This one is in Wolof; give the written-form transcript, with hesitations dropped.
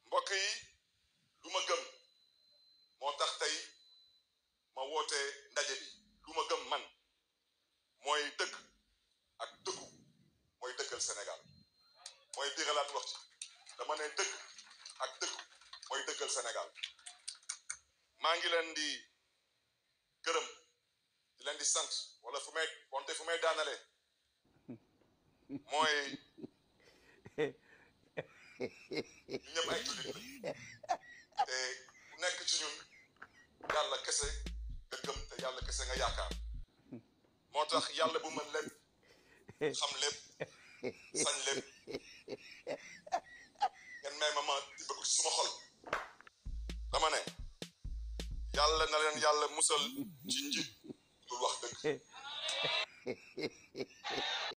mbokk yi lu ma gëm moo tax tey ma woote ndaje bi lu ma gëm man mooy dëgg ak dëggu mooy dëggal Sénégal mooy biiralaat wax ci dama ne dëgg ak dëggu mooy dëggal Sénégal maa ngi leen di gërëm di leen di sant wala fu may daanale mooy ñu ñëpp ay jullit la te ku nekk ci ñun yàlla kese nga gëm te yàlla kese nga yaakaar moo tax yàlla bu mën lépp xam lépp sañ lépp ngeen may ma tibb ko ci suma xol dama ne yàlla na leen yàlla musal ci njiit dul wax dëgg